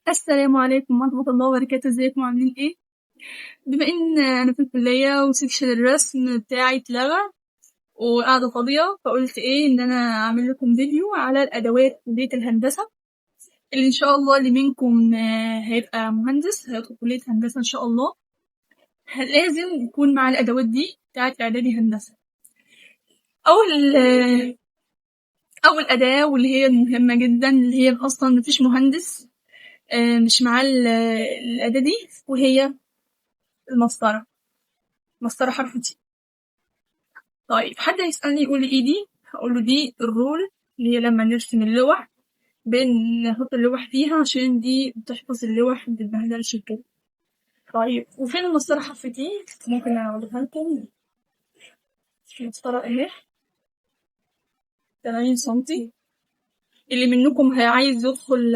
السلام عليكم ورحمة الله وبركاته. ازيكم عاملين ايه؟ بما ان انا في الكلية و section الرسم بتاعي اتلغى وقاعدة فاضية، فقلت ايه ان انا اعمل لكم فيديو على الادوات كلية الهندسة، اللي ان شاء الله اللي منكم هيبقى مهندس هيدخل كلية هندسة ان شاء الله لازم يكون مع الادوات دي بتاعت اعدادي هندسة. اول اداة واللي هي المهمة جدا، اللي هي اصلا مفيش مهندس مش معاه الأداة دي، وهي المسطرة، مسطرة حرف T. طيب حد هيسألني يقول لي ايه دي؟ هقول له دي ال rule، اللي هي لما نرسم اللوح بنحط اللوح فيها عشان دي بتحفظ اللوح ما تتبهدلش كده. طيب وفين المسطرة حرف T؟ ممكن اوريها لكم. المسطرة اهي 80 سنتي. اللي منكم عايز يدخل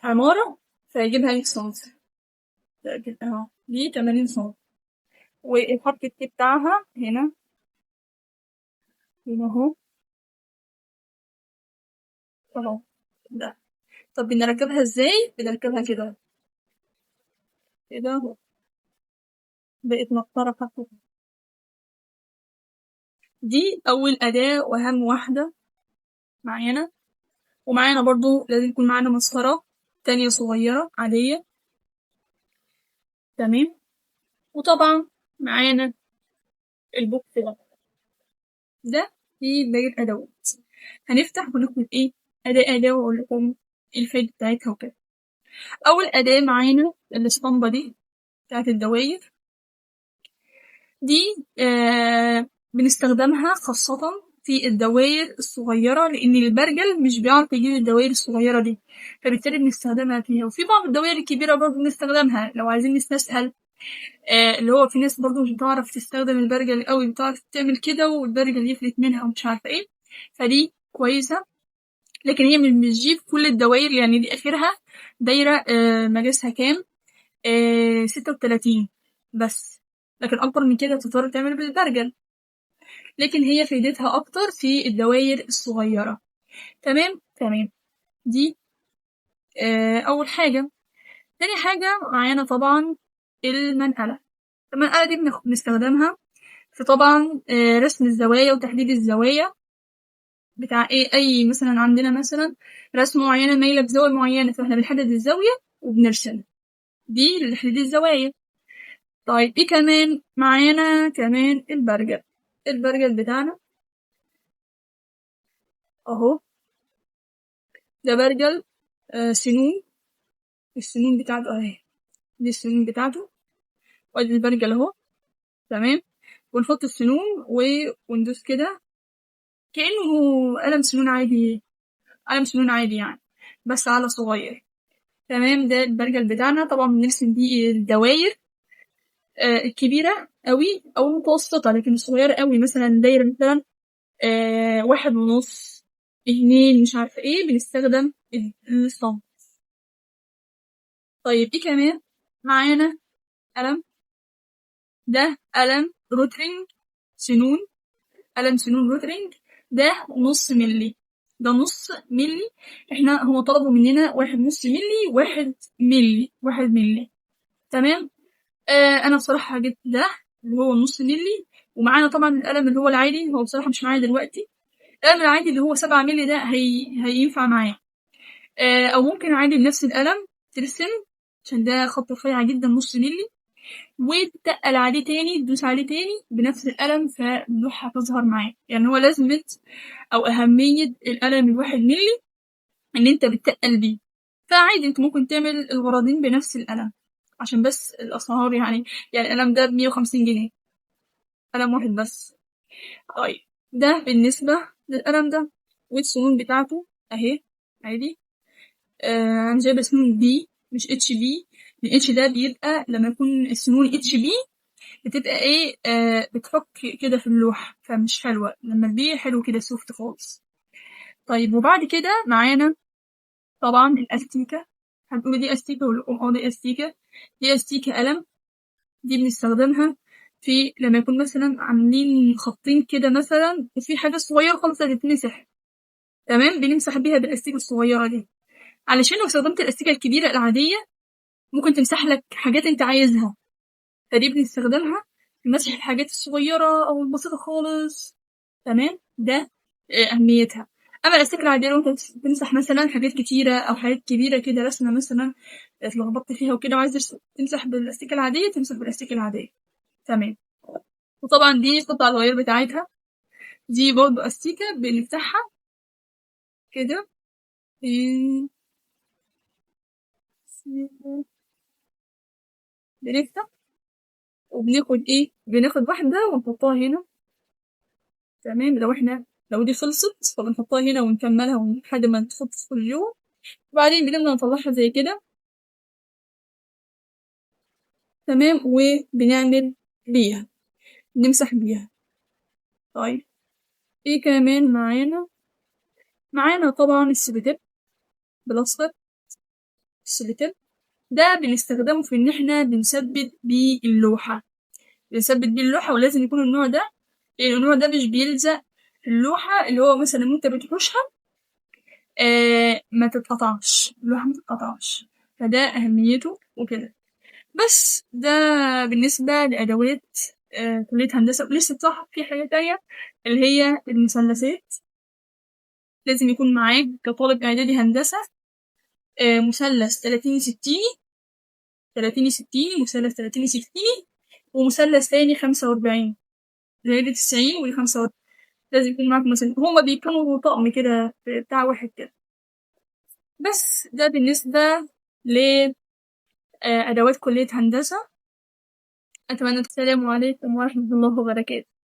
عمارة فيجيبها 100 سنتي، اهو دي 80 سنتي، والحرف ال T بتاعها هنا هنا اهو اهو ده. طب بنركبها ازاي؟ بنركبها كده كده، بقت مسطرة حرف. دي أول أداة وأهم واحدة معانا. ومعانا برضو لازم يكون معانا مسطرة تانية صغيرة عادية، تمام. وطبعا معانا ال box ده، ده في باقي الأدوات. هنفتح ونكتب ايه أداة أداة وأقول لكم ايه الفايدة بتاعتها وكده. أول أداة معانا الاسطمبة دي بتاعت الدواير دي، بنستخدمها خاصة في الدوائر الصغيرة، لأن البرجل مش بيعرف يجيب الدوائر الصغيرة دي، فبالتالي بنستخدمها فيها. وفي بعض الدوائر الكبيرة برضو بنستخدمها لو عايزين نستسهل، اللي هو في ناس برضو مش بتعرف تستخدم البرجل قوي، بتعرف تعمل كده والبرجل يفلت منها ومش عارفة ايه، فدي كويسة. لكن هي مش بتجيب كل الدوائر، يعني دي آخرها دايرة، مقاسها كام؟ 36 بس، لكن أكبر من كده تضطر تعمل بالبرجل. لكن هي فايدتها أكتر في الدوائر الصغيرة. تمام تمام، دي أول حاجة. تاني حاجة معانا طبعا المنقلة. المنقلة دي بنستخدمها في طبعا، رسم الزوايا وتحديد الزوايا بتاع ايه، اي مثلا عندنا مثلا رسمة معينة مايلة بزاوية معينة، فاحنا بنحدد الزاوية وبنرسمها، دي لتحديد الزوايا. طيب ايه كمان معانا؟ كمان البرجل. البرجل بتاعنا اهو، ده برجل، سنون، السنون بتاعته اهي، دي السنون بتاعته، وادي البرجل اهو، تمام. ونحط السنون وندوس كده كأنه قلم سنون عادي، قلم سنون عادي يعني، بس على صغير. تمام، ده البرجل بتاعنا. طبعا بنرسم بيه الدواير، الكبيرة قوي أو المتوسطة، لكن الصغيرة قوي مثلا دايرة مثلا، 1.5، 2، مش عارفة ايه، بنستخدم الصمت. طيب ايه كمان معانا؟ قلم، ده قلم Rotring سنون، قلم سنون Rotring، ده نص ملي، ده نص ملي. احنا هو طلبوا مننا 1.5 ملي، 1 ملي، 1 ملي، تمام. انا بصراحة جبت ده اللي هو نص ملي، ومعانا طبعا القلم اللي هو العادي، هو بصراحة مش معايا دلوقتي. القلم العادي اللي هو 7 ملي ده هينفع معايا، او ممكن عادي بنفس القلم ترسم، عشان ده خط رفيع جدا نص ملي، وتتقل عليه تاني، تدوس عليه تاني بنفس القلم، فاللوحة هتظهر معاك. يعني هو لازمة أو أهمية القلم 1 ملي إن أنت بتتقل بيه، فعادي أنت ممكن تعمل الغرضين بنفس القلم، عشان بس الأسعار يعني القلم ده ب150 جنيه، قلم واحد بس. طيب ده بالنسبة للقلم ده، والسنون بتاعته أهي عادي. أنا جايبة سنون B مش HB، ال H ده بيبقى لما يكون السنون HB بتبقى ايه، بتحك كده في اللوح، فمش حلوة. لما ال B حلو كده soft خالص. طيب وبعد كده معانا طبعا الأستيكة. هتقولي دي أستيكة، وأقول لكم دي أستيكة. دي أستيكة قلم، دي بنستخدمها في لما يكون مثلا عاملين خطين كده مثلا، وفي حاجة صغيرة خالص هتتمسح، تمام، بنمسح بيها بالأستيكة الصغيرة دي. علشان لو استخدمت الأستيكة الكبيرة العادية ممكن تمسح لك حاجات انت عايزها، فدي بنستخدمها في مسح الحاجات الصغيرة أو البسيطة خالص. تمام، ده أهميتها. أما الأستيكة العادية لو انت تمسح مثلا حاجات كتيرة أو حاجات كبيرة كده، رسمة مثلا اتلخبطت فيها وكده وعايز تمسح بالأستيكة العادية، تمسح بالأستيكة العادية. تمام. وطبعا دي قطع الغيار بتاعتها، دي برضه أستيكة بنفتحها كده، بنفتح وبناخد ايه، بناخد واحدة ونحطها هنا. تمام، لو دي خلصت فبنحطها هنا ونكملها لحد ما تخلص كل يوم، وبعدين بنبدأ نطلعها زي كده. تمام، وبنعمل بيها، نمسح بيها. طيب ايه كمان معانا؟ معانا طبعا السلوتيب بالاصفر. السلوتيب ده بنستخدمه في ان احنا بنثبت بيه اللوحة، بنثبت بيه اللوحة، ولازم يكون النوع ده، لان النوع ده مش بيلزق في اللوحة، اللي هو مثلا وانت بتحوشها ما تتقطعش اللوحة، ما تتقطعش، فده اهميته وكده. بس ده بالنسبة لأدوات كلية هندسة. ولسه صح في حاجة تانية اللي هي المثلثات، لازم يكون معاك كطالب إعدادي هندسة مثلث 30 60، 30 60، مثلث 30 60، ومثلث تاني 45، اللي هي 90 ودي 45. لازم يكون معاك مثلث، هما بيكونوا طقم كده بتاع واحد كده. بس ده بالنسبة ل أدوات كلية هندسة. أتمنى. السلام عليكم ورحمة الله وبركاته.